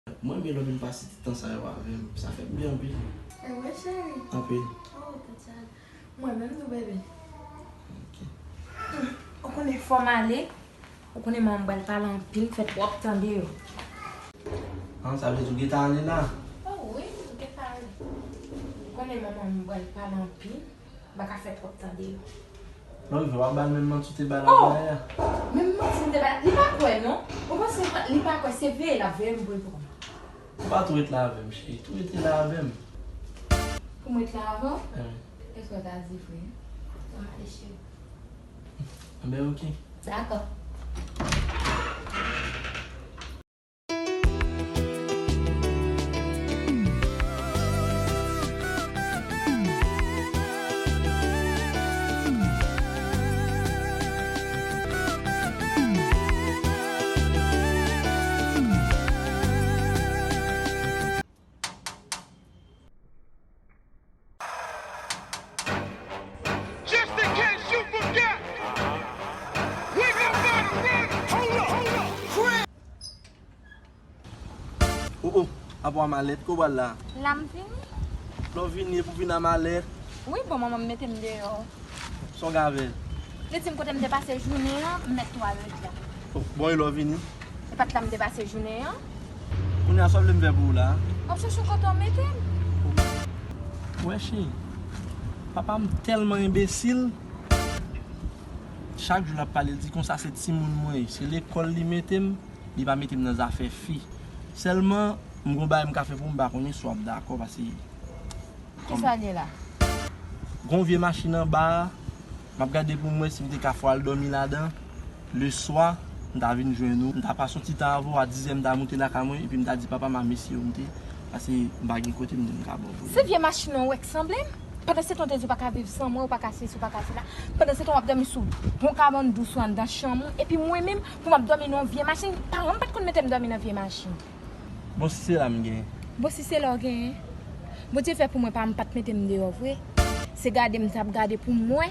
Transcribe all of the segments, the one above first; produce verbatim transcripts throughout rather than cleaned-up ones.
Mwen renmen lè w vin pase ti tan sa yo avè m. Sa fè m byen anpil. E wi, cheri. Anpil. Oh, tèt chaje. Mwen menm tou, bebe. Ok. Ou konnen fò m ale. Ou konnen manman m pral pale anpil, m fè twòp tan deyò. An, sa vle di ou gentan ale la? Oh wi, m gentan ale. Ou konnen manman m pral pale anpil. M pa ka fè twòp tan deyò. Non, m fè w ap ba l menm manti w te ba l avè a. Menm manti m te ba l, li pa kwè non. Ou panse li pa kwè, se veye l ap veye m pou l pran. Ou pa tou ret la avè m, cheri. Tou rete la avè m. Pou m ret la avè w? Wi. Èske w ta di vre? Ann ale, cheri. Anben, ok. Dakò. Just in case you forget, we gon' find a way. Hold up, hold up. Oh, oh, apa w a malèt, kote w pral la? La m vini. Lè w vini, epi w vin a malèt. Wi, bon, manman m mete m deyò. Sa w gen avè l? Li di m kote m te pase jounen an, m mèt tou al ret la. Oh, bon, e lè w vini? E pa t la m te pase jounen an. Kounye a, sa w vle m fè pou ou la? M ap chèche kote w mete m. Ou wè, cheri, papa m tèlman enbesil. Chak jou l ap pale, l di konsa se timoun mwen ye, se lekòl li mete m, li pa mete m nan zafè fi. Sèlman, m gon bagay m ka fè pou ou, m pa konnen si w ap dakò, paske Kisa l ye la? Gon vye machin anba a, m ap gade pou m wè si m te ka fè w al dòmi ladan. Leswa, m ta vin jwenn ou. M ta pase yon ti tan avè w, a dizè m ta moute lakay mwen, epi m ta di papa m a mesye yo m te, paske m pa gen kote m di m ka ba w pou li. Se vye machin nan w wè k sanble m? Pandan se tan w te di w pa ka viv san mwen, ou pa ka sesi, ou pa ka sela. Pandan se tan w ap dòmi sou bon kabann dous ou anndan chanm ou, epi mwen menm, pou m ap dòmi nan yon vye machin, paran m pa t konn mete m dòmi nan vye machin. Bon, si se la m genyen. Bon, si se la w genyen. Bondye fè pou mwen pa m pa t mete m deyò vre. Se gade m t ap gade pou m wè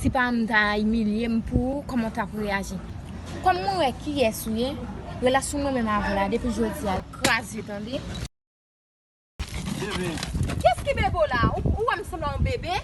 si pa m ta imilye m pou ou, kòman w t ap reyaji. Kòm mwen wè kiyès ou ye, relasyon mwen menm avè w la depi jodi a kraze, tande. Bebe. Kiyès ki bebe w la? Ou, ou wè m sanble yon bebe?